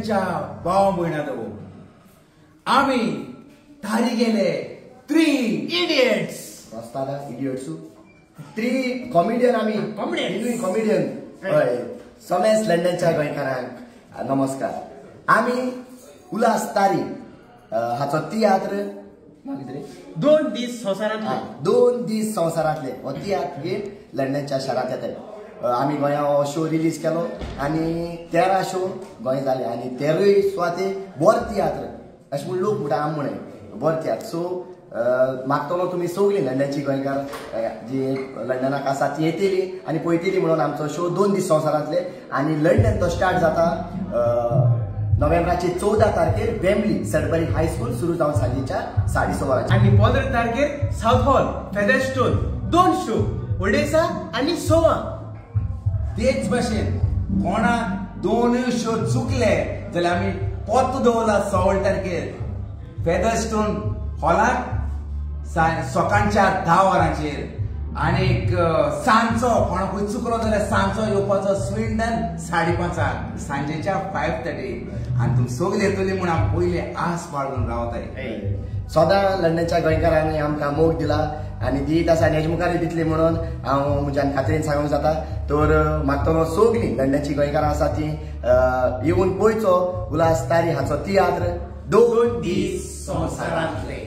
लंडनच्या भाव भयणांनो, आमी तारी गेले 3 इडियट्स. रस्तादा इडियट्स 3 कॉमेडियन. आमी कॉमेडियन. हय, समेस लंडनच्या गोंयकारांक नमस्कार. आमी उल्हास तारी हाचो तियात्र 2 दीस संवसारांतले, 2 दीस संवसारांतले हो तियात्र घेवन लंडनच्या शारांत येताय. आमी गोंया हो शो रिलीज केलो आनी 13 शो गोंय जाले आनी 13 सुवाते बरो तियात्र अशें म्हूण लोक म्हणटा, आम म्हणे बरो तियात्र. सो मागतलो तुमी सगळीं लंडनची गोंयकार जी लंडनाक आसा ती येतली आनी पळयतली म्हणून आमचो शो 2 दीस संवसारांतले. आनी लंडन तो स्टार्ट जाता नोव्हेंबराचे 14 तारखेर वेम्बली सडबरी हायस्कूल सुरू जावन सांजेच्या 6:30 वरांचेर. आनी 15 तारखेर साउथ हॉल फेदरस्टोन 2 शो ओडेसा आनी सोवा. तेच भाशेन कोणाक 2 शो चुकले जाल्यार आमी पोत दवरला 16 तारखेर फेदरस्टोन हॉलाक सकाळच्या 10 वरांचेर. आनीक सांजचो कोणाकूय चुकलो जाल्यार सांजचो येवपाचो स्विंडन 5:30 सांजेच्या 5:30. आनी तुमी सगळे येतली म्हूण आमी पयले आस बाळगून रावताय. सदां लंडनच्या गोंयकारांनी आमकां मोग दिला आनी दीत आसा आनी हेजे मुखारूय दितली म्हणून हांव म्हज्यान खात्रीन सांगूंक जाता. तर मागतलो सगळीं लंडनची गोंयकारां आसा ती येवन पळयचो उल्हास तारी हाचो तियात्र 2 दीस संवसारांतले.